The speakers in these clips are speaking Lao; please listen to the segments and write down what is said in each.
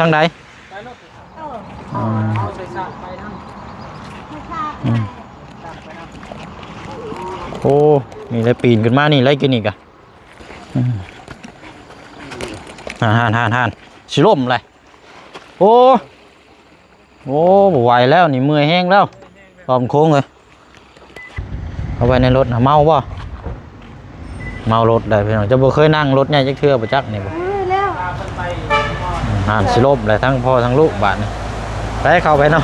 ທາງໃດ? ອືມ ອືມ ໂອ້ ນີ້ແຫຼະ ປີນຂຶ້ນມານີ້ແຫຼະ ກິນອີກກະ ອືມ ຫັ້ນໆໆ ຊິລົ້ມແຫຼະ ໂອ້ ໂອ້ ບໍ່ໄຫວແລ້ວນີ້ ເມື່ອຍແຮງແລ້ວ ອ້ອມໂຄ້ງເອີຍ. ເອົາໄວ້ໃນລົດນະ ເມົາບໍ່? ເມົາລົດໄດ້ພີ່ນ້ອງ ເຈົ້າບໍ່ເຄີຍນັ່ງລົດໃຫຍ່ຈັກເທື່ອບໍ່ຈັກນີ້ບໍ່? ເອີ ແລ້ວ ຫັ້ນ ຊິລົ້ມແຫຼະ ທັງພໍ່ທັງລູກບາດນີ້ ໄປ ເຂົ້າໄປນຳ.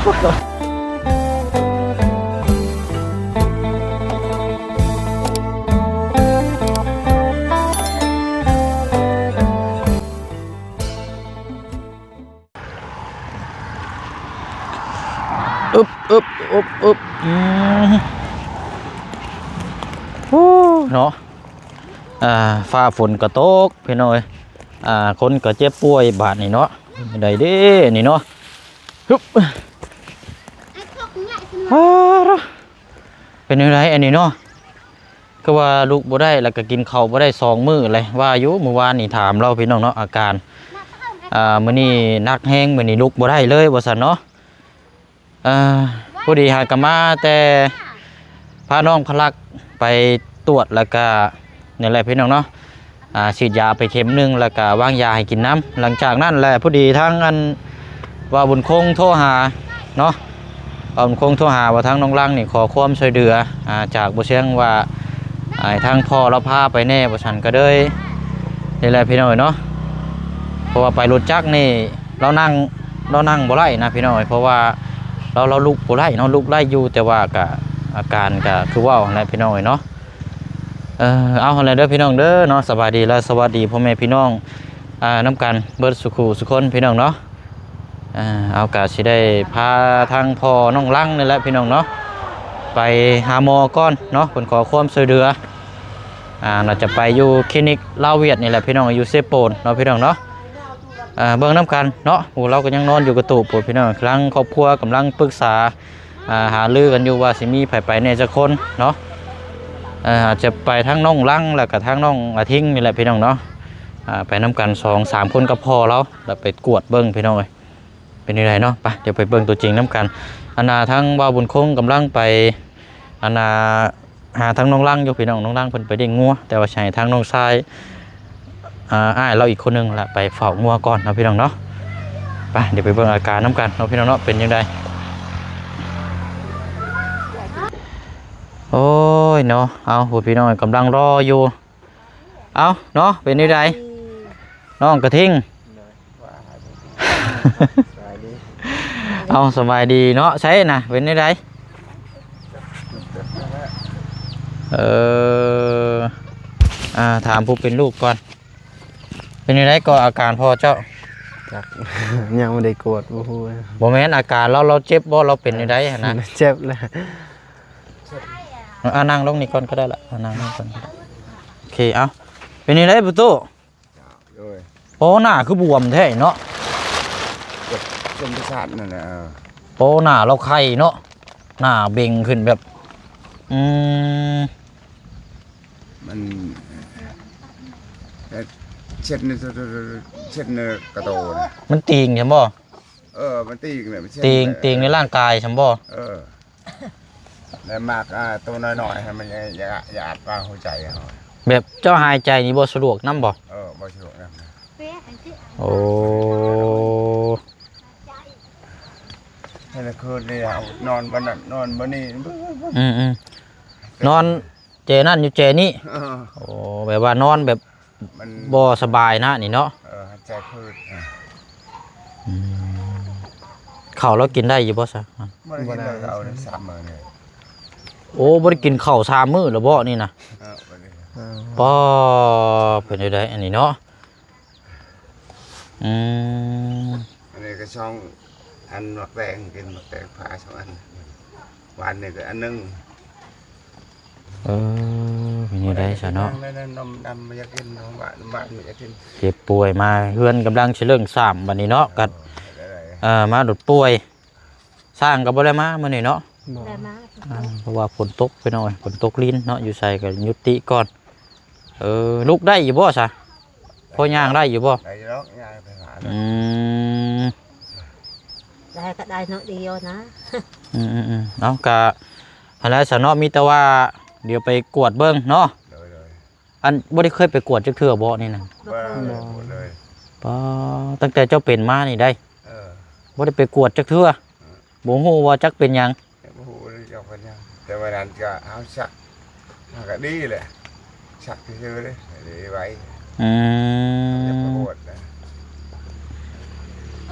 ອຶບ ອຶບ ອຶບ ອຶບ ອືມ ໂອ້ ເນາະ ອ່າ ຟ້າຝົນກໍຕົກພີ່ນ້ອງເອີຍ ອ່າ ຄົນກໍເຈັບປ່ວຍບາດນີ້ເນາະ ໄດ້ເດ້ນີ້ເນາະ ຮຶບ ອາ ເປັນແນວໃດອັນນີ້ເນາະ? ຄືວ່າລຸກບໍ່ໄດ້ ແລ້ວກໍກິນເຂົ້າບໍ່ໄດ້ສອງມື້ເລີຍ ວ່າຢູ່ມື້ວານນີ້ຖາມລາວພີ່ນ້ອງເນາະ ອາການ ອ່າ ມື້ນີ້ໜັກແຮງ ມື້ນີ້ລຸກບໍ່ໄດ້ເລີຍວ່າຊັ້ນເນາະ. ເອີ ພໍດີຫາກະມາແຕ່ພານ້ອງພະລັກໄປຕວດ ແລ້ວກະ ນີ້ແຫຼະພີ່ນ້ອງເນາະ ອ່າ ສີດຢາໄປເຂັມໜຶ່ງ ແລ້ວກະວາງຢາໃຫ້ກິນນຳ. ຫຼັງຈາກນັ້ນແຫຼະ ພໍດີທາງອັນ ບ່າວບຸນຄົງໂທຫາເນາະ ບ່າວບຸນຄົງໂທຫາວ່າທາງນ້ອງລັງນີ້ຂໍຄວາມຊ່ວຍເຫຼືອ ອ່າ ຈາກບໍ່ຊຽງວ່າ ອ່າ ໃຫ້ທາງພໍ່ລາວພາໄປແດ່ວ່າຊັ້ນ ກໍເລີຍ ນີ້ແຫຼະພີ່ນ້ອງເອີຍເນາະ ເພາະວ່າໄປລົດຈັກນີ້ ລາວນັ່ງ ລາວນັ່ງບໍ່ໄດ້ນະພີ່ນ້ອງເອີຍ ເພາະວ່າລາວ ລາວລຸກບໍ່ໄດ້ເນາະ ລຸກໄດ້ຢູ່ ແຕ່ວ່າກະ ອາການກະຄືເວົ້າຫັ້ນແຫຼະພີ່ນ້ອງເອີຍເນາະ. ເອີ ເອົາຫັ້ນແຫຼະເດີພີ່ນ້ອງເດີເນາະ ສະບາຍດີ ແລະ ສະຫວັດດີພໍ່ແມ່ພີ່ນ້ອງ ອ່າ ນຳກັນເບິດສູ່ຄູ່ສູ່ຄົນພີ່ນ້ອງເນາະ. ອ່າ ເອົາ ກະຊິໄດ້ພາທາງພໍ່ນ້ອງລັງນີ້ແຫຼະພີ່ນ້ອງເນາະ ໄປຫາໝໍກ່ອນເນາະ ເພິ່ນຂໍຄວາມຊ່ວຍເຫຼືອ ອ່າ ໜ້າຈະໄປຢູ່ຄລີນິກລາວຫວຽດນີ້ແຫຼະພີ່ນ້ອງ ຢູ່ເຊໂປນເນາະພີ່ນ້ອງເນາະ. ເບິ່ງນຳກັນເນາະ ໂອ້ ລາວກໍຍັງນອນຢູ່ກະຕູບພຸ້ນພີ່ນ້ອງ ທາງຄອບຄົວກຳລັງປຶກສາ ອ່າ ຫາລືກັນຢູ່ວ່າຊິມີໃຜໄປແດ່ຈັກຄົນເນາະ. ເອີ ອາດຈະໄປທາງນ້ອງລັງ ແລ້ວກະທາງນ້ອງອາທິງນີ້ແຫຼະພີ່ນ້ອງເນາະ ອ່າ ໄປນຳກັນສອງສາມຄົນກັບພໍ່ລາວ ແລ້ວໄປກວດເບິ່ງພີ່ນ້ອງເອີຍ ເປັນຈັ່ງໃດເນາະ. ໄປ ດຽວໄປເບິ່ງຕົວຈິງນຳກັນ. ອັນນ່າ ທາງບ່າວບຸນຄົງກຳລັງໄປ ອັນນ່າ ຫາທາງນ້ອງລັງຢູ່ພີ່ນ້ອງ ນ້ອງລັງເພິ່ນໄປລ້ຽງງົວ ແຕ່ວ່າຊິໃຫ້ທາງນ້ອງຊາຍ ອ່າ ອ້າຍລາວອີກຄົນໜຶ່ງລະໄປເຝົ້າງົວກ່ອນເນາະພີ່ນ້ອງເນາະ. ໄປ ດຽວໄປເບິ່ງອາການນຳກັນເນາະພີ່ນ້ອງເນາະ ເປັນຈັ່ງໃດ. ໂອ້ຍເນາະ ເອົາ ຜູ້ພີ່ນ້ອງກຳລັງລໍຢູ່ ເອົາເນາະ ເປັນຈັ່ງໃດ ນ້ອງກະທິງ? ເອົາ ສະບາຍດີເນາະ ໃສນະ ເປັນຈັ່ງໃດ? ເອີ ອ່າ ຖາມຜູ້ເປັນລູກກ່ອນ ເປັນຈັ່ງໃດກໍອາການພໍ່ເຈົ້າ? ຈັກ ຍັງບໍ່ໄດ້ກວດ ບໍ່ຮູ້. ບໍ່ແມ່ນ ອາການລາວ ລາວເຈັບບໍ່? ລາວເປັນຈັ່ງໃດຫັ້ນນະ? ເຈັບແຫຼະ. ເອົາ ນັ່ງລົງນີ້ກ່ອນກໍໄດ້ລະ ນັ່ງລົງກ່ອນກໍໄດ້. ໂອເຄ ເອົາ ເປັນຈັ່ງໃດປະຕູ? ໂອ້ ໜ້າຄືບວມແທ້ເນາະ. ເຈັບເສັ້ນປະສາດນັ້ນແຫຼະ. ໂອ້ ໜ້າລາວໄຄເນາະ ໜ້າເບັ່ງຂຶ້ນແບບ ອືມ ມັນ ເຊັດໃນ ເຊັດໃນກະໂຕນະ ມັນຕີງຊັ້ນບໍ່? ເອີ ມັນຕີງແຫຼະ ມັນເຊັດ ຕີງ ຕີງໃນຮ່າງກາຍຊັ້ນບໍ່? ເອີ ແລ້ວໝາກ ອ່າ ໂຕນ້ອຍໆ ໃຫ້ມັນຢາດ ຢາດປາກຫົວໃຈເຮົາ. ແບບເຈົ້າຫາຍໃຈນີ້ບໍ່ສະດວກນຳບໍ່? ເອີ ບໍ່ສະດວກນຳ. ໂອ້ ແຕ່ລະຄືນນີ້ເຮົານອນບ່ອນນັ້ນ ນອນບ່ອນນີ້ ອືມໆ ນອນ ແຈນັ້ນຢູ່ແຈນີ້. ເອີ ໂອ້ ແບບວ່ານອນແບບ ມັນບໍ່ສະບາຍນະນີ້ເນາະ. ເອີ ຫາຍໃຈພືດ. ອືມ ເຂົ້າລາວກິນໄດ້ຢູ່ບໍ່ຊະ? ບໍ່ໄດ້ກິນເລີຍ ເອົາໄດ້ສາມມື້ນີ້. ໂອ້ ບໍ່ໄດ້ກິນເຂົ້າສາມມື້ແລ້ວບໍ່ນີ້ນະ? ເອີ ບໍ່ໄດ້. ອໍ ເປັນຈັ່ງໃດອັນນີ້ເນາະ? ອືມ ອັນນີ້ກໍຊ່ອງ ອັນໝາກແຕງ ກິນໝາກແຕງພາສອງອັນ ວານນີ້ກໍອັນໜຶ່ງ. ເອີ ເປັນຈັ່ງໃດຊະເນາະ? ນມດຳບໍ່ຢາກກິນ ນມຫວານ ນມຫວານບໍ່ຢາກກິນ. ເຈັບປ່ວຍມາເຮືອນກຳລັງຊິເລີ່ມສ້ຳບັດນີ້ເນາະ. ເອີ ກັດ ເອີ ມາໂດດປ່ວຍ ຊ່າງກໍບໍ່ໄດ້ມາມື້ນີ້ເນາະ. ບໍ່ໄດ້ມາ ອ່າ ເພາະວ່າຝົນຕົກພີ່ນ້ອງເອີຍ ຝົນຕົກລິນເນາະ ຢູ່ໃສກໍຢຸດຕິກ່ອນ. ເອີ ລຸກໄດ້ຢູ່ບໍ່ຊະ? ພໍຍ່າງໄດ້ຢູ່ບໍ່? ໄດ້ຢູ່ດອກ ຍ່າງໄປຫາ. ອືມ ກໍໄດ້ນ້ອຍດຽວນະ. ອືມໆໆ ເອົາ ກະຫັ້ນແຫຼະຊະເນາະ ມີແຕ່ວ່າດຽວໄປກວດເບິ່ງເນາະ. ໂດຍໆ ອັນ ບໍ່ໄດ້ເຄີຍໄປກວດຈັກເທື່ອບໍ່ນີ້ນະ? ບໍ່ເຄີຍ ບໍ່ເຄີຍ ບໍ່ເຄີຍ ປາ ຕັ້ງແຕ່ເຈົ້າເປັນມານີ້ໄດ໋? ເອີ ບໍ່ໄດ້ໄປກວດຈັກເທື່ອ? ເອີ ບໍ່ຮູ້ວ່າຈັກເປັນຫຍັງ? ບໍ່ຮູ້ເລີຍເຈົ້າເພິ່ນຫຍັງ ແຕ່ວ່ານັ້ນກໍເຮົາຊັກ ມັນກໍດີແຫຼະ ຊັກຊື່ໆເດ້ ດີໄວ. ອືມ ຢ່າໄປກວດນະ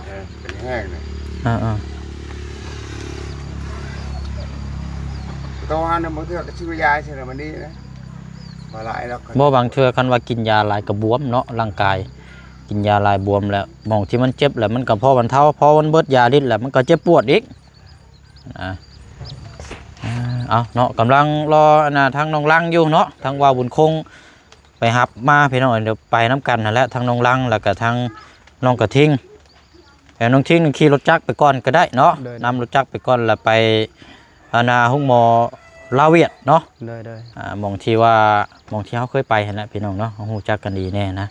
ເອີ ເປັນແຫ້ງນະ. ເອີໆ ໂຕຫານຳ ບາງເທື່ອກໍຊື້ຢາຊື່ນະ ມັນດີນະ ບໍ່ຫຼາຍດອກ. ບໍ່ ບາງເທື່ອຄັນວ່າກິນຢາຫຼາຍກໍບວມເນາະ ຮ່າງກາຍ ກິນຢາຫຼາຍບວມແລ້ວ ໝ່ອງທີ່ມັນເຈັບແລ້ວມັນກໍພໍບັນເທົາ ພໍມັນເບິດຢາລິດແລ້ວມັນກໍເຈັບປວດອີກ. ອ່າ ເອົາເນາະ ກຳລັງລໍອັນນ່າ ທາງນ້ອງລັງຢູ່ເນາະ ທາງວ່າວບຸນຄົງໄປຮັບມາພີ່ນ້ອງ. ດຽວໄປນຳກັນຫັ້ນແຫຼະ ທັງນ້ອງລັງ ແລ້ວກະທັງນ້ອງກະທິງ. ແລ້ວນ້ອງທິງນີ້ຂີ່ລົດຈັກໄປກ່ອນກໍໄດ້ເນາະ. ໂດຍໆ ນຳລົດຈັກໄປກ່ອນ ແລ້ວໄປອັນນ່າໂຮງໝໍລາວຫວຽດເນາະ. ໂດຍໆ ອ່າ ໝ່ອງທີ່ວ່າ ໝ່ອງທີ່ເຮົາເຄີຍໄປຫັ້ນແຫຼະພີ່ນ້ອງເນາະ ເຮົາຮູ້ຈັກກັນດີແນ່ນະ.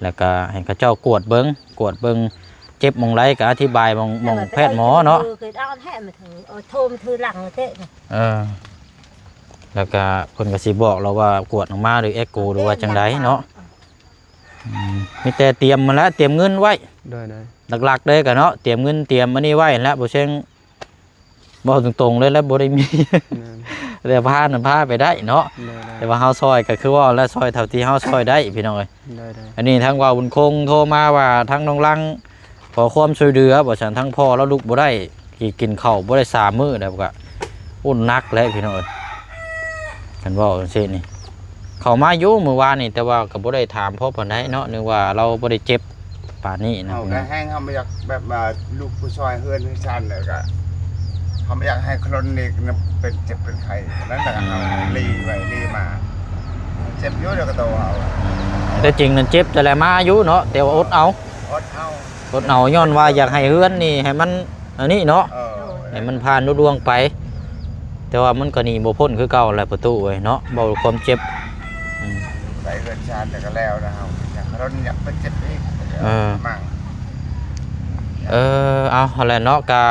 ແລ້ວກໍໃຫ້ເຂົາເຈົ້າກວດເບິ່ງ ກວດເບິ່ງເຈັບໝ່ອງໃດກໍອະທິບາຍໝ່ອງ ໝ່ອງແພດໝໍເນາະ. ເອີ ແລ້ວກໍເພິ່ນກໍຊິບອກລາວວ່າກວດອອກມາ ຫຼື ເອັກໂກ ຫຼືວ່າຈັ່ງໃດເນາະ. ອືມ ມີແຕ່ຕຽມຫັ້ນແຫຼະ ຕຽມເງິນໄວ້. ໂດຍໆ ຫຼັກໆເລີຍກໍເນາະ ຕຽມເງິນຕຽມອັນນີ້ໄວ້ຫັ້ນແຫຼະ ບໍ່ເຊິ່ງ ເວົ້າຕົງໆເລີຍແຫຼະ ບໍ່ໄດ້ມີ. ແມ່ນ ແຕ່ພານັ້ນພາໄປໄດ້ເນາະ. ໂດຍໆ ແຕ່ວ່າເຮົາຊ່ອຍກໍຄືເວົ້າແຫຼະ ຊ່ອຍເທົ່າທີ່ເຮົາຊ່ອຍໄດ້ພີ່ນ້ອງເອີຍ. ໂດຍໆ ອັນນີ້ທາງວ່າວບຸນຄົງໂທມາວ່າທາງນ້ອງລັງຂໍຄວາມຊ່ວຍເຫຼືອວ່າຊັ້ນ ທາງພໍ່ລາວລຸກບໍ່ໄດ້ ກິນ ກິນເຂົ້າບໍ່ໄດ້ສາມມື້ແລ້ວ ກໍ ໂອ້ ໜັກແຫຼະພີ່ນ້ອງເອີຍ. ຄັນເວົ້າຈັ່ງຊີ້ນີ້ ເຂົ້າມາຢູ່ມື້ວານນີ້ ແຕ່ວ່າກໍບໍ່ໄດ້ຖາມພໍປານໃດເນາະ ນຶກວ່າລາວບໍ່ໄດ້ເຈັບປານນີ້ນະ. ເຮົາກໍແຮງ ເຮົາບໍ່ຢາກແບບວ່າລູກຜູ້ຊ່ອຍເຮືອນຄືຊັ້ນ ແລ້ວກໍເຮົາບໍ່ຢາກໃຫ້ຄົນນີ້ນະເປັນເຈັບເປັນໄຂ້ ນັ້ນແຫຼະ. ອືມ ເຮົາຫຼີໄວ້ຫຼີມາ ເຈັບຢູ່ແລ້ວກໍໂຕເຮົາ. ອືມ ແຕ່ຈິງນັ້ນເຈັບແຕ່ລະມາຢູ່ເນາະ ແຕ່ວ່າອົດເອົາ ອົດເອົາ ອົດເອົາ ຍ້ອນວ່າຢາກໃຫ້ເຮືອນນີ້ໃຫ້ມັນ ອັນນີ້ເນາະ. ເອີ ໃຫ້ມັນຜ່ານລຸລ່ວງໄປ ແຕ່ວ່າມັນກໍໜີບໍ່ພົ້ນຄືເກົ່າແຫຼະປະຕູເອີຍເນາະ ເວົ້າຄວາມເຈັບ. ອືມ ໄປເຮືອນຊານແລ້ວກໍແລ້ວນະ ເຮົາຢາກໃຫ້ເຮົາຢາກໄປເຈັບອີກ. ເອີ ມັງ ເອີ ເອົາ ຫັ້ນແຫຼະເນາະ ກະ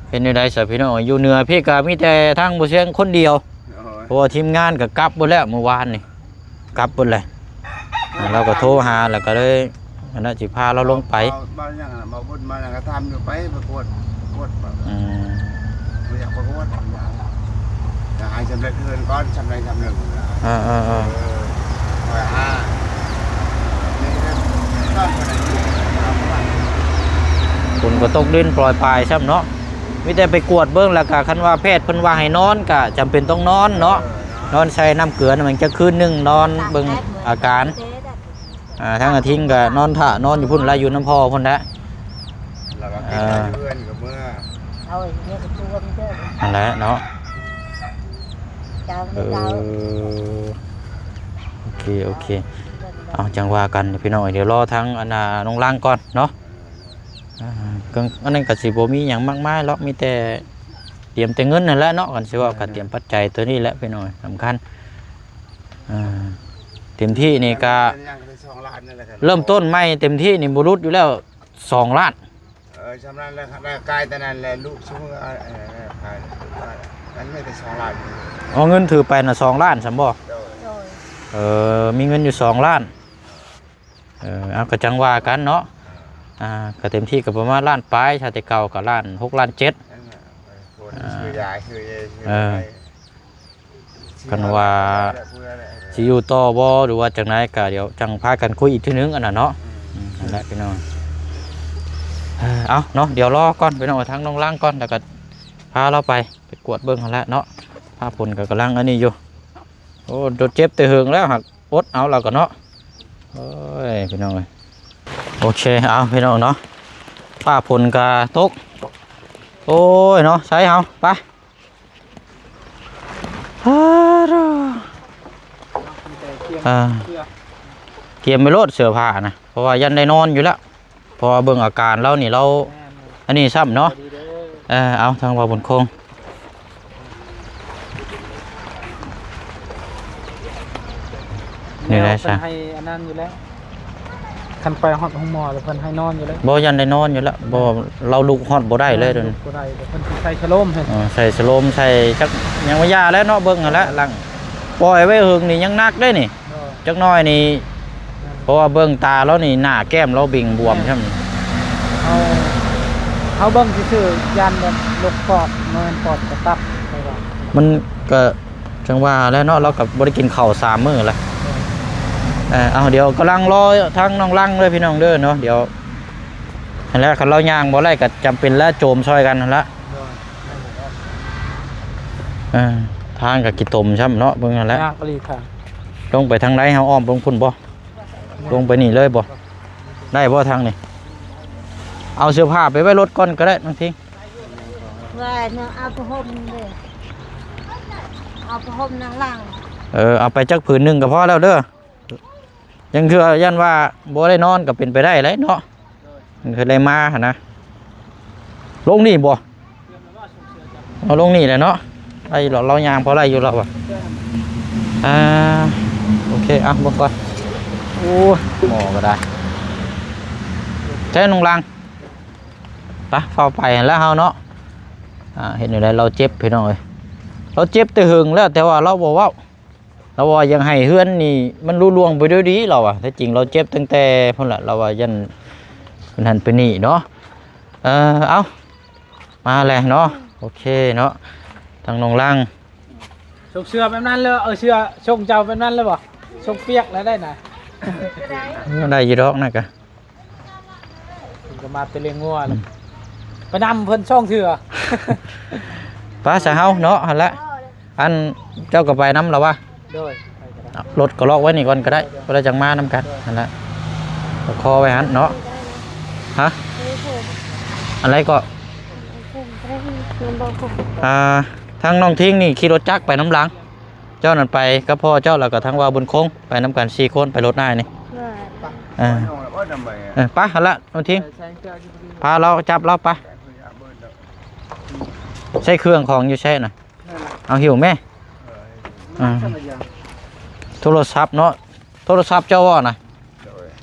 ເປັນແນວໃດຊະພີ່ນ້ອງ ຢູ່ເໜືອພີ້ກະມີແຕ່ທາງບໍ່ຊຽງຄົນດຽວ. ໂອ້ຍ ເພາະວ່າທີມງານກໍກັບເບິດແລ້ວ ມື້ວານນີ້ກັບເບິດແລ້ວ. ອ່າ ລາວກໍໂທຫາ ແລ້ວກໍເລີຍ ອັນນັ້ນ ຊິພາລາວລົງໄປ. ເວົ້າ ເວົ້າຫຍັງນະ ເວົ້າບຸນມາແລ້ວກໍຖາມຢູ່ ໄປປະກວດ ປະກວດ. ອືມ ບໍ່ຢາກປະກວດ ຢາກໃຫ້ສຳເລັດເຮືອນກ່ອນ ຊຳໃດຊຳໜຶ່ງ. ເອີໆໆ ເອີ ຂ້ອຍຫາ ນີ້ເດີ ຕອນເພິ່ນ ຝົນກໍຕົກດິນໂປຣຍປາຍຊ້ຳເນາະ. ມີແຕ່ໄປກວດເບິ່ງ ແລ້ວກະຄັນວ່າແພດເພິ່ນວ່າໃຫ້ນອນ ກະຈຳເປັນຕ້ອງນອນເນາະ. ເອີ ນອນໃສ່ນ້ຳເກືອນຳມັນຈັກຄືນໜຶ່ງ ນອນເບິ່ງອາການ. ອ່າ ທາງອາທິງກໍນອນຖ້າ ນອນຢູ່ພຸ້ນລະ ຢູ່ນຳພໍ່ພຸ້ນແຫຼະ. ແລ້ວວ່າ ເອີ ກິນຢູ່ເຮືອນກໍເມືອ ເອົາເຮືອນກໍຕົວເດີ ຫັ້ນແຫຼະເນາະ. ເຈົ້າ ເອີ ເຈົ້າ ໂອເຄ ໂອເຄ ເອົາ ຈັ່ງວ່າກັນພີ່ນ້ອງ ດຽວລໍທາງອັນນ່ານ້ອງລັງກ່ອນເນາະ. ອ່າ ເຄື່ອງ ອັນນັ້ນກໍຊິບໍ່ມີຫຍັງມາກມາຍດອກ ມີແຕ່ຕຽມແຕ່ເງິນຫັ້ນແຫຼະເນາະ. ຄັນຊິເວົ້າ ເອີ ກໍຕຽມປັດໄຈຕົວນີ້ແຫຼະພີ່ນ້ອງ ສຳຄັນ. ອ່າ ເຕັມທີ່ນີ້ກໍ ເລີ່ມຕົ້ນໃໝ່ເຕັມທີ່ນີ້ບໍ່ຫຼຸດຢູ່ແລ້ວ ສອງລ້ານ. ເອີ ຊ່ຳນັ້ນແຫຼະ ໄດ້ກາຍແຕ່ນັ້ນແຫຼະ ລູກຊຸມ ເອີ ເອີ ເອີ ກາຍ ມັນມີແຕ່ສອງລ້ານ. ເອົາ ເງິນຖືໄປນະ ສອງລ້ານຊັ້ນບໍ່? ໂດຍ ໂດຍ ເອີ ມີເງິນຢູ່ສອງລ້ານ. ເອີ ເອົາ ກໍຈັ່ງວ່າກັນເນາະ. ອ່າ ກໍເຕັມທີ່ກໍປະມານລ້ານປາຍ ຖ້າແຕ່ເກົ່າກໍລ້ານຫົກ ລ້ານເຈັດ. ອ່າ ຊື້ຢາ ຊື້ເອ ຊື້ ເອີ ໄປ ຄັນວ່າຊິຢູ່ຕໍ່ບໍ່ ຫຼືວ່າຈັ່ງໃດ ກໍດຽວຈັ່ງພາກັນຄຸຍອີກເທື່ອໜຶ່ງ ອັນນັ້ນເນາະ. ອືມ ອືມ ນັ້ນແຫຼະພີ່ນ້ອງ. ເອີ ເອົາເນາະ ດຽວລໍກ່ອນພີ່ນ້ອງ ທາງນ້ອງລັງກ່ອນ ແລ້ວກໍພາລາວໄປ ໄປກວດເບິ່ງຫັ້ນແຫຼະເນາະ. ພາຝົນກໍກຳລັງອັນນີ້ຢູ່. ໂອ້ ໂດນເຈັບແຕ່ເຫິງແລ້ວ ຫາກອົດເອົາລາວກໍເນາະ. ໂອ້ຍ ພີ່ນ້ອງເອີຍ ໂອເຄ ເອົາ ພີ່ນ້ອງເນາະ ຟ້າຝົນກໍຕົກ. ໂອ້ຍເນາະ ໃສ່ເຮົາໄປ ອ່າ ກຽມໄປໂລດເສື້ອຜ້ານະ ເພາະວ່າຢ້ານໄດ້ນອນຢູ່ແລ້ວ. ເພາະວ່າເບິ່ງອາການລາວນີ້ ລາວ ແມ່ນ ອັນນີ້ຊ້ຳເນາະ. ເອີ ເອົາ ທາງວ່າບຸນຄົງ ນີ້ແຫຼະ ໃຫ້ອັນນັ້ນຢູ່ແລ້ວ ໃ ໄປຮອດໂຮງໝໍແລ້ວເພິ່ນໃຫ້ນອນຢູ່ເລີຍ. ບໍ່ ຢ້ານໄດ້ນອນຢູ່ແລ້ວ. ບໍ່ ລາວລຸກຮອດບໍ່ໄດ້ເລີຍ. ນອນ ເດີ ລຸກບໍ່ໄດ້ ເພິ່ນຊິໃສ່ສະໂລມໃຫ້. ເອີ ໃສ່ສະໂລມ ໃສ່ຈັກຫຍັງວ່າຢາແລ້ວເນາະ. ເບິ່ງຫັ້ນແຫຼະ ຫຼັງປ່ອຍໄວ້ເຫິງນີ້ຍັງໜັກເດ້ນີ້. ໂດຍ ຈັກໜ້ອຍນີ້ ແມ່ນ ເພາະວ່າເບິ່ງຕາລາວນີ້ ໜ້າແກ້ມລາວເບັ່ງບວມ ແມ່ນ ຊ້ຳ. ເຮົາ ເຮົາເບິ່ງຊື່ໆ ຢ້ານແບບໂລກປອດ ບໍ່ແມ່ນປອດ ກະຕັບ ໄປວ່າ ມັນກະ ຈັ່ງວ່າແຫຼະເນາະ ລາວກໍບໍ່ໄດ້ກິນເຂົ້າສາມມື້ແລ້ວ. ເອີ ເອົາ ດຽວກຳລັງລໍທາງນ້ອງລັງເດີພີ່ນ້ອງເດີເນາະ. ດຽວຫັ້ນແຫຼະ ຄັນລາວຍ່າງບໍ່ໄດ້ກໍຈຳເປັນແລ້ວ ໂຈມຊ່ອຍກັນຫັ້ນລະ. ເອີ ທາງກໍຂີ້ຕົມຊ້ຳເນາະ ເບິ່ງຫັ້ນແຫຼະ. ຍາກອີ່ຫຼີ. ລົງໄປທາງໃດ ເຮົາອ້ອມລົງພຸ້ນບໍ່? ລົງໄປນີ້ເລີຍບໍ່? ໄດ້ບໍ່ທາງນີ້? ເອົາເສື້ອຜ້າໄປໄວ້ລົດກ່ອນກໍໄດ້ ບາງທີ ວ່າເນາະ ເອົາຜ້າຫົ່ມເດ້ ເອົາຜ້າຫົ່ມນາງຫຼັງ. ເອີ ເອົາໄປຈັກຜືນໜຶ່ງກໍພໍແລ້ວເດີ. ຍັງເທື່ອຢ້ານວ່າບໍ່ໄດ້ນອນກໍເປັນໄປໄດ້ແຫຼະເນາະ. ເຄີຍໄດ້ມາຫັ້ນນະ. ລົງນີ້ບໍ່? ເອົາລົງນີ້ແຫຼະເນາະ. ໄດ້ຢູ່ດອກ ລາວຍ່າງພໍໄດ້ຢູ່ແລ້ວວ່າ. ອ່າ ໂອເຄ ເອົາເບິ່ງກ່ອນ. ໂອ້ຍ ໝໍກໍໄດ້. ໃຊ້ນ້ອງລັງ ໄປ ເຝົ້າໄປຫັ້ນແຫຼະເຮົາເນາະ. ອ່າ ເຮັດແນວໃດ ລາວເຈັບພີ່ນ້ອງເອີຍ. ລາວເຈັບແຕ່ເຫິງແລ້ວ ແຕ່ວ່າລາວບໍ່ເວົ້າ. ລາວວ່າຢາກໃຫ້ເຮືອນນີ້ມັນລຸລ່ວງໄປດ້ວຍດີ ລາວວ່າ. ແທ້ຈິງລາວເຈັບຕັ້ງແຕ່ພຸ້ນລະ ລາວວ່າຢ້ານເປັນຫັ້ນເປັນນີ້ເນາະ. ເອີ ເອົາ ມາແລ້ວເນາະ. ໂອເຄເນາະ ທາງນ້ອງລັງ ສົ່ງເສື້ອແບບນັ້ນເລີຍ ເອົາເສື້ອສົ່ງເຈົ້າແບບນັ້ນເລີຍບໍ່? ສົ່ງປຽກແລ້ວໄດ້ນະ. ເອີ ໄດ້ຢູ່ດອກນັ້ນກະ ເພິ່ນກໍມາແຕ່ລ້ຽງງົວ. ອືມ ໄປນຳເພິ່ນສອງເທື່ອ. ໄປຊະເຮົາເນາະ ຫັ້ນແຫຼະ. ອັນ ເຈົ້າກໍໄປນຳລາວວະ? ໂດຍ ໄປກໍໄດ້. ລົດກໍລັອກໄວ້ນີ້ກ່ອນກໍໄດ້ ໂດຍ ກໍໄດ້ຈັ່ງມານຳກັນ. ໂດຍ ຫັ້ນແຫຼະ ກໍຂໍໄວ້ຫັ້ນເນາະ. ຮະ? ອັນໃດກໍ? ອ່າ ທາງນ້ອງທິງນີ້ຂີ່ລົດຈັກໄປນຳຫຼັງ. ເຈົ້ານັ້ນໄປກັບພໍ່ເຈົ້າ ແລ້ວກໍທາງວ່າບຸນຄົງ ໄປນຳກັນສີ່ຄົນ ໄປລົດອ້າຍນີ້. ເອີ ເອີ ໄປຫັ້ນລະນ້ອງທິງ ພາລາວ ຈັບລາວໄປ. ໃຊ້ເຄື່ອງຂອງຢູ່ໃສນະ? ເອົາຫິ້ວແມ່. ອ່າ ໂທລະສັບເນາະ ໂທລະສັບເຈົ້າບໍ່ນະ?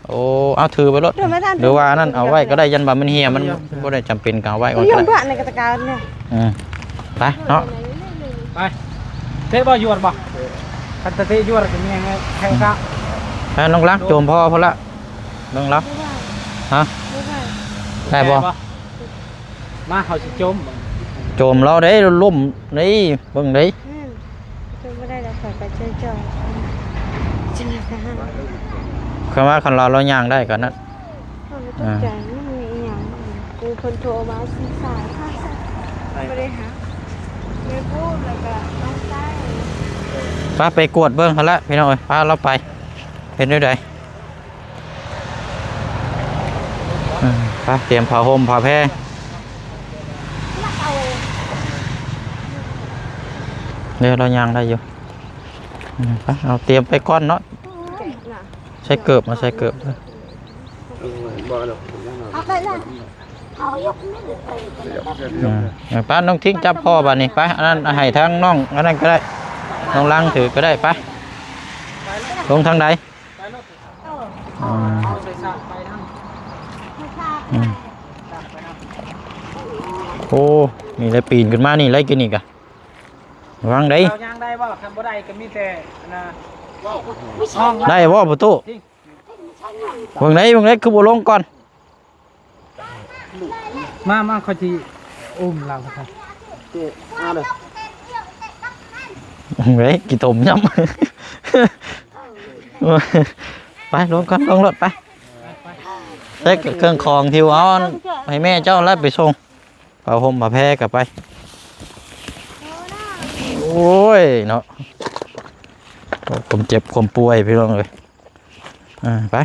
ໂອ້ ເອົາຖືໄປໂລດ ຫຼືວ່າອັນນັ້ນເອົາໄວ້ກໍໄດ້ ຢ້ານວ່າມັນເຫ່ຍ ມັນບໍ່ໄດ້ຈຳເປັນກໍເອົາໄວ້ກ່ອນກໍໄດ້. ອືມ ໄປເນາະ ໄປ. ເຕະບໍ່ ຢວດບໍ່? ຄັນຕະເຕະຢວດກໍມີແຮງ ແຮງຊະ. ເອີ ນ້ອງລັງ ໂຈມພໍ່ພຸ້ນລະ ເບິ່ງລາວ. ຮະ? ໄດ້ບໍ່? ມາ ເຮົາຊິໂຈມ ໂຈມລາວເດ້ ລົ້ມເດ້ ເບິ່ງເດ້. ອືມ ໂຈມບໍ່ໄດ້ແລ້ວ ຂ້ອຍກໍຈ່ອຍໆ ຈັ່ງໃດກໍຫາ. ຄັນວ່າ ຄັນລາວ ລາວຍ່າງໄດ້ກໍນັ້ນ. ເຮົາບໍ່ຕົກໃຈ ອ່າ ມັນມີອີ່ຫຍັງ ຄືເພິ່ນໂທມາສີ່ສາຍ ຫ້າສາຍ ບໍ່ໄດ້ຮັບ ແມ່ປູດ ແລ້ວກໍນ້ອງຊາຍ. ໄປ ໄປກວດເບິ່ງຫັ້ນລະ ພີ່ນ້ອງເອີຍ ພາລາວໄປ ເຮັດແນວໃດ? ເອີ ໄປ ຕຽມຜ້າຫົ່ມຜ້າແພ. ເດີ ລາວຍ່າງໄດ້ຢູ່. ເອີ ໄປ ເອົາຕຽມໄປກ່ອນເນາະ. ໃສ່ເກີບ ມາໃສ່ເກີບ. ເອົາໄປລະ ເອົາຍົກນີ້ໄປ. ເອີ ໄປ ນ້ອງທິງຈັບພໍ່ບາດນີ້ ໄປ. ອັນນັ້ນໃຫ້ທາງນ້ອງ ອັນນັ້ນກໍໄດ້ ນ້ອງລັງຖືກໍໄດ້. ໄປ ລົງທາງໃດ? ເອີ ອືມ ອືມ ໂອ້ ນີ້ແຫຼະ ປີນຂຶ້ນມານີ້ແຫຼະ ກິນນີ້ກະ ລະວັງເດ້. ເຮົາຍ່າງໄດ້ບໍ່? ຄັນບໍ່ໄດ້ກໍມີແຕ່ອັນນ່າ ໄດ້ບໍ່ປະຕູ? ເບິ່ງໄດ້ ເບິ່ງໄດ້ ຄືບໍ່ລົງກ່ອນ? ມາ ມາ ຂ້ອຍຊິອຸ້ມລາວ. ເອີ ເອົາເດີ ເຮີ້ຍ ຂີ້ຕົມຍຳ. ໄປ ລົງກ່ອນ ລົງລົດໄປ. ໃສ່ເຄື່ອງຂອງທີ່ວ່າໃຫ້ແມ່ເຈົ້າແລ້ວໄປສົ່ງ ຜ້າຫົ່ມຜ້າແພກໍໄປ. ໂອ້ຍເນາະ ຄວາມເຈັບຄວາມປ່ວຍ ພີ່ນ້ອງເອີຍ. ອ່າ ໄປ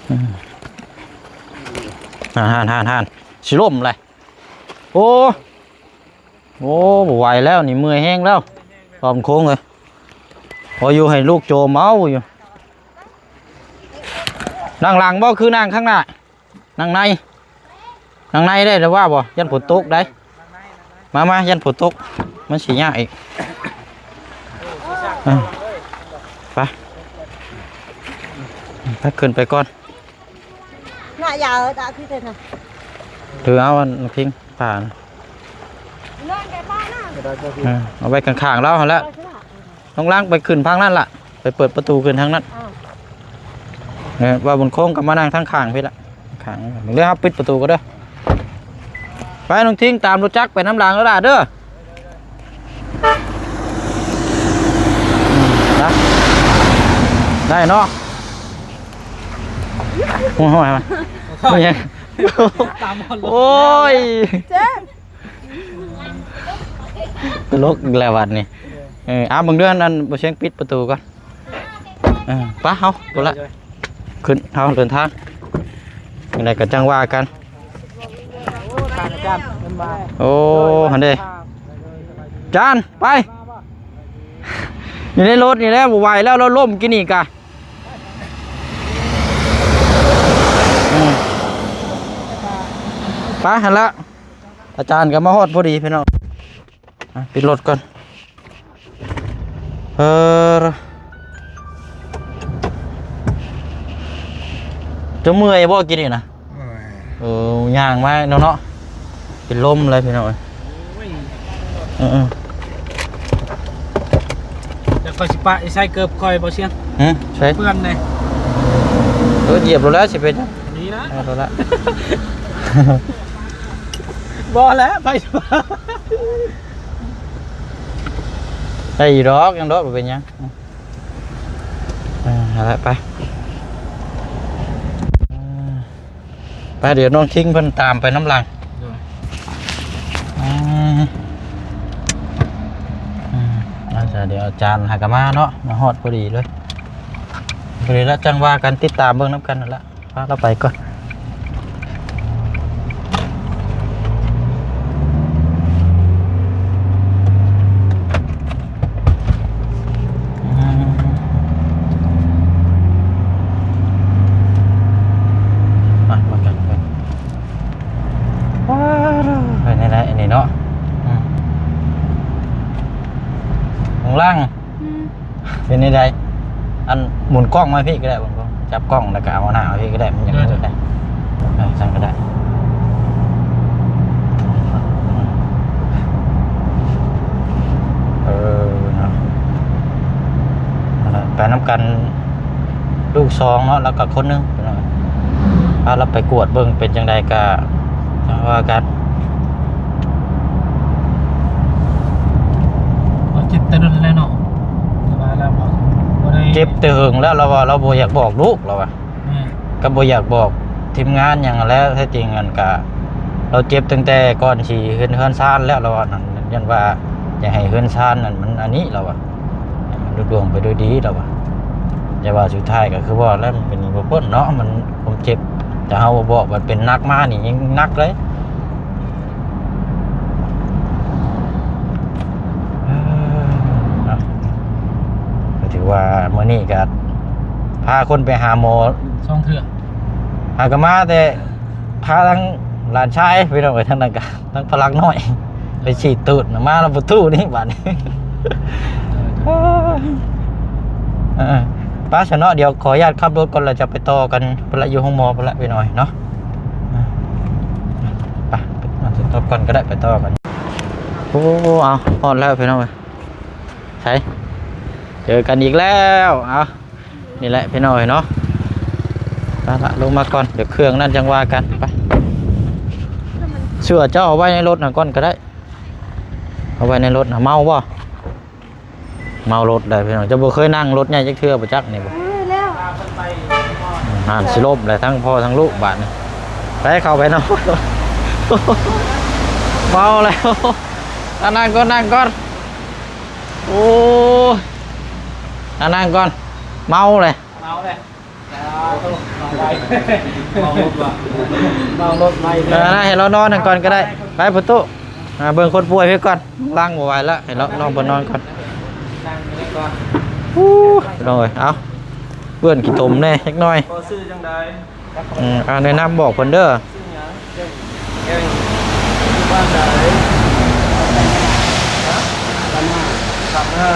ອືມ ຫັ້ນໆໆໆ ຊິລົ້ມແຫຼະ. ໂອ້ ໂອ້ ບໍ່ໄຫວແລ້ວນີ້ ເມື່ອຍແຮງແລ້ວ ຕອມໂຄ້ງເອີຍ. ໂອ້ ຢູ່ໃຫ້ລູກໂຈມເອົາຢູ່. ນັ່ງຫຼັງບໍ່ ຄືນັ່ງຂ້າງໜ້າ? ນັ່ງໃນ ນັ່ງໃນໄດ້ແລ້ວວ່າບໍ່? ຢ້ານຝົນຕົກໄດ໋. ມາ ມາ ຢ້ານຝົນຕົກ ມັນຊິຍາກອີກ. ເອີ ໄປ ໄປ ຂຶ້ນໄປກ່ອນ. ໜ້າຢາວຕາຄືເປັນນະ ຖືເອົາອັນພິງຜ້ານະ ເອີ ເອົາໄວ້ຂ້າງໆລາວຫັ້ນແຫຼະ. ນ້ອງລັງໄປຂຶ້ນທາງນັ້ນລະ ໄປເປີດປະຕູຂຶ້ນທາງນັ້ນ. ເອີ ວ່າບຸນຄົງກໍມານັ່ງທາງຂ້າງພີ້ລະ ຂ້າງ ເດີ ເຮົາປິດປະຕູກ່ອນເດີ. ໄປ ນ້ອງທິງ ຕາມລົດຈັກໄປນຳຫຼັງເດີລະເດີ. ອືມ ໄດ້ ໄດ້ເນາະ. ໂອ້ຍ ຕາມຮອດລົດ ໂອ້ຍ ເຈັບ ຕະຫຼົກອີກແລ້ວບັດນີ້. ເອີ ເອົາເບິ່ງເດີ ອັນ ອັນ ບໍ່ຊຽງປິດປະຕູກ່ອນ. ເອີ ໄປເຮົາ ໂດຍ ພຸ້ນລະ ໂດຍ ຂຶ້ນ ເຮົາເດີນທາງ ຈັ່ງໃດກໍຈັ່ງວ່າກັນ. ໂອ້ ຫັ້ນເດ້ ຈານ ໄປ ຢູ່ໃນລົດນີ້ແຫຼະ ບໍ່ໄຫວແລ້ວ ລາວລົ້ມກີ້ນີ້ກະ. ອືມ ໄປຫັ້ນລະ ອາຈານກໍມາຮອດພໍດີພີ່ນ້ອງ. ອ່ະ ປິດລົດກ່ອນ. ເອີ ເຈົ້າເມື່ອຍບໍ່ກີ້ນີ້ນະ? ເມື່ອຍ. ເອີ ຍ່າງມາເນາະ ເນາະ ເປັນລົມເລີຍພີ່ນ້ອງເອີຍ. ໂອ້ຍ ເອີໆ ແລ້ວຂ້ອຍຊິປະໃສ່ເກີບຂ້ອຍບໍ່ຊຽງ? ຫື ໃສ່ ເປື້ອນເດ້. ເອີ ຢຽບໂລດແລ້ວ ຊິເປັນຫຍັງ? ນີ້ນະ ເອົາໂລດລະ. ບໍ່ແລ້ວ ໄປ ໄດ້ຢູ່ດອກ ຍັງດອກ ບໍ່ເປັນຫຍັງ. ເອີ ເອົາລະ ໄປ ເອີ ໄປ ດຽວນ້ອງຄິງເພິ່ນຕາມໄປນຳຫຼັງ. ໂດຍ ອືມ ອືມ ເອົາຊະ ດຽວອາຈານຫາກະມາເນາະ ມາຮອດພໍດີເລີຍ. ພໍດີລະ ຈັ່ງວ່າກັນ ຕິດຕາມເບິ່ງນຳກັນຫັ້ນລະ. ພາລາວໄປກ່ອນ. ມາ ມາກັນເພິ່ນ ໄປແນວໃດອັນນີ້ເນາະ. ອືມ ຂ້າງຫຼັງ ອືມ ເປັນແນວໃດ? ອັນ ໝູນກ້ອງມາພີ້ກໍໄດ້ ໝູນກ້ອງ ຈັບກ້ອງແລ້ວກໍເອົາໜ້າມາພີ້ກໍໄດ້ ມັນຍັງ ເອີ ໄດ້ ເອີ ຊັ້ນກໍໄດ້. ເອີ ເນາະ ໄປນຳກັນ ລູກສອງເນາະ ແລ້ວກໍຄົນໜຶ່ງ ພີ່ນ້ອງ ພາລາວໄປກວດເບິ່ງເປັນຈັ່ງໃດກໍຈັ່ງວ່າກັນ. ເຈັບແຕ່ດົນແລ້ວເນາະ ແຕ່ວ່າລາວບໍ່ ບໍ່ໄດ້ ເຈັບແຕ່ເຫິງແລ້ວ ລາວວ່າລາວບໍ່ຢາກບອກລູກ ລາວວ່າ ແມ່ນ ກໍບໍ່ຢາກບອກທີມງານຫຍັງແຫຼະ. ແທ້ຈິງຫັ້ນກະ ລາວເຈັບຕັ້ງແຕ່ກ່ອນຊິເຮັດເຮືອນຊານແລ້ວ ລາວວ່ານັ້ນ ຢ້ານວ່າຈະໃຫ້ເຮືອນຊານນັ້ນມັນອັນນີ້ ລາວວ່າ ໃຫ້ມັນລຸລ່ວງໄປໂດຍດີ ລາວວ່າ. ແຕ່ວ່າສຸດທ້າຍກໍຄືວ່າແລ້ວ ມັນກໍໜີບໍ່ພົ້ນເນາະ ມັນ ຄວາມເຈັບ ຖ້າເຮົາບໍ່ບອກ ມັນເປັນໜັກມານີ້ ຍິ່ງໜັກເລີຍ. ເອີ ເນາະ ກໍຖືວ່າມື້ນີ້ກໍພາຄົນໄປຫາໝໍສອງເທື່ອ ຫາກໍມາແຕ່ ພາທັງຫຼານຊາຍ ພີ່ນ້ອງເອີຍ ທັງນັ້ນກໍ ທັງພະລັກນ້ອຍ ໄປສີດຕູດນະ ມາແລ້ວບໍ່ຮູ້ນີ້ບາດນີ້. ເອີ ໄປຊະເນາະ ດຽວຂໍອະນຸຍາດຂັບລົດກ່ອນ ແລ້ວຈະໄປຕໍ່ກັນພຸ້ນລະ ຢູ່ໂຮງໝໍພຸ້ນລະ ພີ່ນ້ອງເນາະ. ໄປ ໄປຕໍ່ກັນກໍໄດ້ ໄປຕໍ່ກັນ. ໂອ້ ເອົາ ຮອດແລ້ວ ພີ່ນ້ອງເອີຍ ໃສ ເຈີກັນອີກແລ້ວ ເອົາ. ນີ້ແຫຼະພີ່ນ້ອງເອີຍເນາະ ໄປລະ ລົງມາກ່ອນ ດຽວເຄື່ອງນັ້ນຈັ່ງວ່າກັນ. ໄປ ເສື້ອເຈົ້າເອົາໄວ້ໃນລົດຫັ້ນກ່ອນກໍໄດ້ ເອົາໄວ້ໃນລົດຫັ້ນ. ເມົາບໍ່? ເມົາລົດໄດ້ພີ່ນ້ອງ ເຈົ້າບໍ່ເຄີຍນັ່ງລົດໃຫຍ່ຈັກເທື່ອບໍ່ຈັກນີ້ບໍ່? ເອີ ແລ້ວ ຫັ້ນ ຊິລົ້ມແລ້ວ ທັງພໍ່ທັງລູກບາດນີ້. ໄປ ເຂົ້າໄປເນາະ ເມົາແລ້ວ. ອ່ະ ນັ່ງກ່ອນ ນັ່ງກ່ອນ ໂອ້ຍ ອ່ະ ນັ່ງກ່ອນ ເມົາແລ້ວ ເມົາແລ້ວ. ເມົາລົດໄວ ເອີ ໃຫ້ລາວນອນຫັ້ນກ່ອນກໍໄດ້. ໄປ ປະຕູ ອ່າ ເບິ່ງຄົນປ່ວຍໄປກ່ອນ ລັງບໍ່ໄຫວລະ ໃຫ້ລາວ ນ້ອງເພິ່ນນອນກ່ອນ. ອູ້ ພີ່ນ້ອງເອີຍ ເອົາ ເປື້ອນຂີ້ຕົມແດ່ຈັກໜ້ອຍ. ພໍ່ຊື່ຈັ່ງໃດ? ອືມ ອ່າ ແນະນຳບອກເພິ່ນເດີ. ຊື່ຫຍັງ? ແກ້ງ ຢູ່ບ້ານໃດ? ຮະ? ບ້ານສາມຫ້າ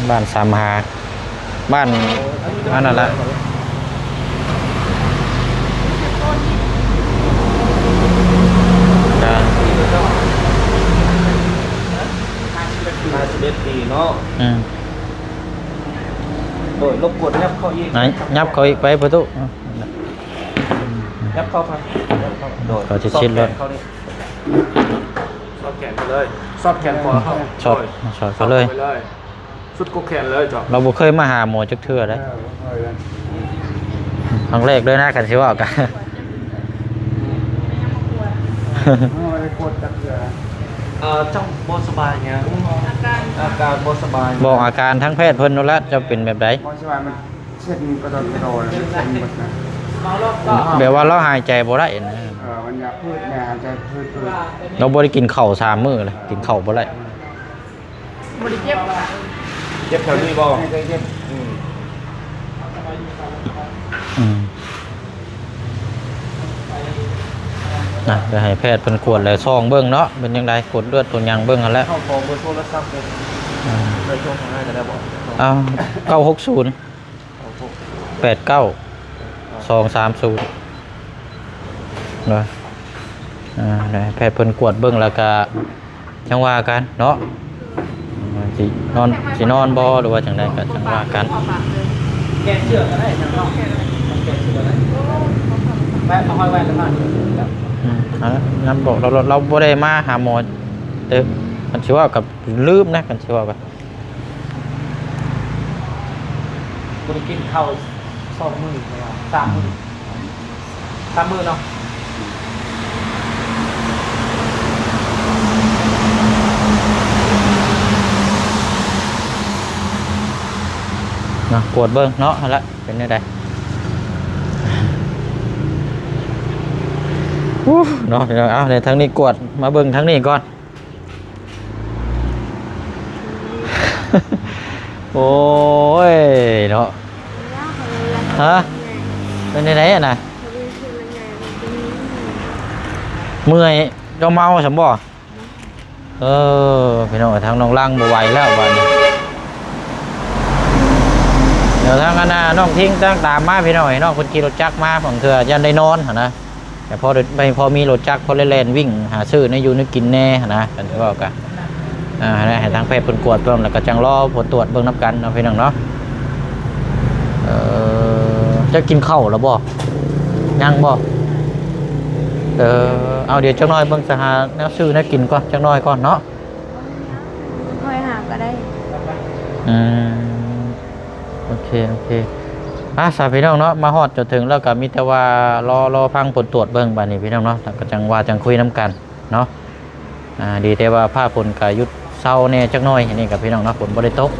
ບ້ານສາມຫ້າ. ບ້ານ ອັນນັ້ນລະ ຫ້າສິບເອັດປີເນາະ. ອືມ ໂດຍ ລົບກວນຍັບເຂົ້າອີກ ຍັບເຂົ້າອີກໄປປະຕູ ຍັບເຂົ້າໄປ ໂດຍ ເຂົາຈະຊິດລົດ ສອດແຂນເຂົ້ານີ້ ສອດແຂນເຂົ້າເລີຍ ສອດແຂນຂວາເຂົ້າ ສອດ ໂດຍ ສອດເຂົ້າເລີຍ ສອດໄປເລີຍ ສຸດກົກແຂນເລີຍເຈົ້າ. ລາວບໍ່ເຄີຍມາຫາໝໍຈັກເທື່ອເດ້ ເອີ ບໍ່ເຄີຍເລີຍ ຄັ້ງແລກເລີຍນະ ຄັນຊິເວົ້າກະ ບໍ່ໄດ້ກວດຈັກເທື່ອ. ເອີ ເຈົ້າບໍ່ສະບາຍຫຍັງ? ອາການ ອາການບໍ່ສະບາຍ ບອກອາການທາງແພດເພິ່ນໂລດລະ ເຈົ້າເປັນແບບໃດ? ບໍ່ສະບາຍ ມັນເສັ້ນກະດອນກະດໍ ມັນເສັ້ນໝົດນະ ແບບວ່າລາວຫາຍໃຈບໍ່ໄດ້ນະ. ເອີ ມັນຢາກພືດແນ່ ຫາຍໃຈພືດໆ ລາວບໍ່ໄດ້ກິນເຂົ້າສາມມື້ລະ ກິນເຂົ້າບໍ່ໄດ້. ບໍ່ໄດ້ເຈັບ ເຈັບແຖວນີ້ບໍ່? ໃຫ້ເຈັບ ອືມ ອືມ ນະ ດຽວໃຫ້ແພດເພິ່ນກວດແລ້ວສ່ອງເບິ່ງເນາະ ເປັນຈັ່ງໃດ ກວດເລືອດກວດຫຍັງເບິ່ງຫັ້ນແຫຼະ. ເຮົາຂໍເບີໂທລະສັບເດີ ອືມ ເບີໂທທາງໃນກໍໄດ້ບໍ່? ເອົາ ເກົ້າຫົກສູນ ແປດເກົ້າສອງສາມສູນ ເນາະ ອ່າ ໃຫ້ແພດເພິ່ນກວດເບິ່ງ ແລ້ວກະຈັ່ງວ່າກັນເນາະ ຊິນອນ ຊິນອນບໍ່ ຫຼືວ່າຈັ່ງໃດກະຈັ່ງວ່າກັນ. ແກ້ເສື້ອກໍໄດ້ເນາະ ແກ້ເສື້ອກໍໄດ້ ແວ່ນ ເອົາຫ້ອຍແວ່ນແລ້ວນະ. ອືມ ນັ້ນບອກລາວ ລາວບໍ່ໄດ້ມາຫາໝໍເດີ ຄັນຊິເວົ້າກັບ ລືມນະ ຄັນຊິເວົ້າກັນ ບໍ່ໄດ້ກິນເຂົ້າສອງມື້ ສາມມື້ ສາມມື້ເນາະ ນະ ກວດເບິ່ງເນາະ ຫັ້ນລະ ເປັນແນວໃດ ອູ້ ເນາະ ເອົາ ທາງນີ້ກວດ ມາເບິ່ງທາງນີ້ກ່ອນ. ໂອ້ຍເນາະ ຮະ ເປັນຈັ່ງໃດຫັ້ນນະ? ເມື່ອຍ ເຈົ້າເມົາຊັ້ນບໍ່? ເອີ ພີ່ນ້ອງເອີຍ ທາງນ້ອງລັງບໍ່ໄຫວແລ້ວບາດນີ້. ດຽວທາງອັນນ່າ ນ້ອງທິງຕາມມາ ພີ່ນ້ອງເອີຍ ນ້ອງເພິ່ນຂີ່ລົດຈັກມາ ບາງເທື່ອຢ້ານໄດ້ນອນຫັ້ນນະ. ແຕ່ພໍໄດ້ ພໍມີລົດຈັກ ພໍໄດ້ແລ່ນວິ່ງຫາຊື້ແນວຢູ່ແນວກິນແດ່ຫັ້ນນະ ຄັນຊິເວົ້າກະ ອ່າ ໃຫ້ທາງແພດເພິ່ນກວດເບິ່ງ ແລ້ວກໍຈັ່ງລໍຜົນຕວດເບິ່ງນຳກັນເນາະ ພີ່ນ້ອງເນາະ. ເອີ ເຈົ້າກິນເຂົ້າແລ້ວບໍ່? ຍັງບໍ່? ເອີ ເອົາ ດຽວຈັກໜ້ອຍເບິ່ງ ຊິຫາແນວຊື້ແນວກິນກ່ອນ ຈັກໜ້ອຍກ່ອນເນາະ. ຄ່ອຍຫາກໍໄດ້. ອືມ ໂອເຄ ໂອເຄ ອ່າ ສາ ພີ່ນ້ອງເນາະ ມາຮອດຈົນເຖິງແລ້ວກໍມີແຕ່ວ່າລໍ ລໍຟັງຜົນຕວດເບິ່ງບາດນີ້ ພີ່ນ້ອງເນາະ ແລ້ວກໍຈັ່ງວ່າຈັ່ງຄຸຍນຳກັນເນາະ. ອ່າ ດີແຕ່ວ່າຟ້າຝົນກໍຢຸດເຊົາແດ່ຈັກໜ້ອຍ ອັນນີ້ກໍ ພີ່ນ້ອງເນາະ ຝົນບໍ່ໄດ້ຕົກ.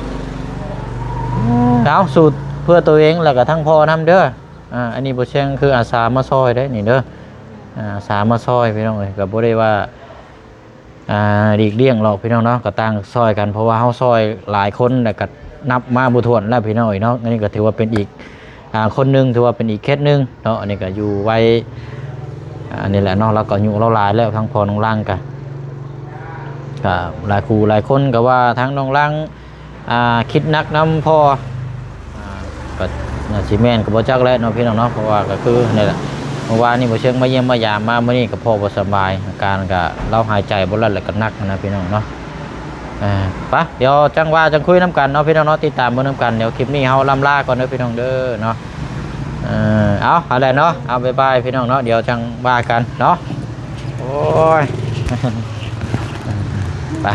ເອົາ ສູ້ເພື່ອຕົວເອງ ແລ້ວກໍທັງພໍ່ນຳເດີ. ອ່າ ອັນນີ້ບໍ່ແຊງຄືອາສາມາຊ່ອຍເດ້ນີ້ເດີ ອາສາມາຊ່ອຍ ພີ່ນ້ອງເອີຍ ກໍບໍ່ໄດ້ວ່າ ອ່າ ຫຼີກລ່ຽງຫຼອກ ພີ່ນ້ອງເນາະ ກໍຕ່າງຊ່ອຍກັນ ເພາະວ່າເຮົາຊ່ອຍຫຼາຍຄົນ ແລ້ວກໍນັບມາບໍ່ຖ້ວນແລ້ວ ພີ່ນ້ອງເອີຍເນາະ. ອັນນີ້ກໍຖືວ່າເປັນອີກ ອ່າ ຄົນໜຶ່ງ ຖືວ່າເປັນອີກເຄສໜຶ່ງເນາະ. ອັນນີ້ກໍຢູ່ໄວ ອ່າ ອັນນີ້ແຫຼະເນາະ ລາວກໍອາຍຸລາວຫຼາຍແລ້ວ ທັງພໍ່ນ້ອງລັງກໍ ກໍຫຼາຍຄູ່ຫຼາຍຄົນກໍວ່າທັງນ້ອງລັງ ອ່າ ຄິດໜັກນຳພໍ່ ອ່າ ກໍໜ້າຊິແມ່ນກໍບໍ່ຈັກແຫຼະເນາະ ພີ່ນ້ອງເນາະ ເພາະວ່າກໍຄືນີ້ແຫຼະ ເມື່ອວານນີ້ບໍ່ເຊີງມາຢ້ຽມມາຢາມ ມາມື້ນີ້ກໍພໍ່ບໍ່ສະບາຍ ອາການກໍລາວຫາຍໃຈບໍ່ລັດ ແລ້ວກໍໜັກນະ ພີ່ນ້ອງເນາະ. ອ່າ ໄປ ດຽວຈັ່ງວ່າຈັ່ງຄຸຍນຳກັນເນາະ ພີ່ນ້ອງເນາະ ຕິດຕາມເບິ່ງນຳກັນ. ດຽວຄລິບນີ້ເຮົາລ່ຳລາກ່ອນເດີ ພີ່ນ້ອງເດີເນາະ. ເອີ ເອົາ ເອົາແຫຼະເນາະ ເອົາ ບາຍບາຍ ພີ່ນ້ອງເນາະ ດຽວຈັ່ງວ່າກັນເນາະ. ໂອ້ຍ ໄປ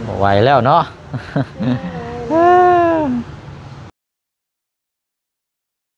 ບໍ່ໄຫວແລ້ວເນາະ.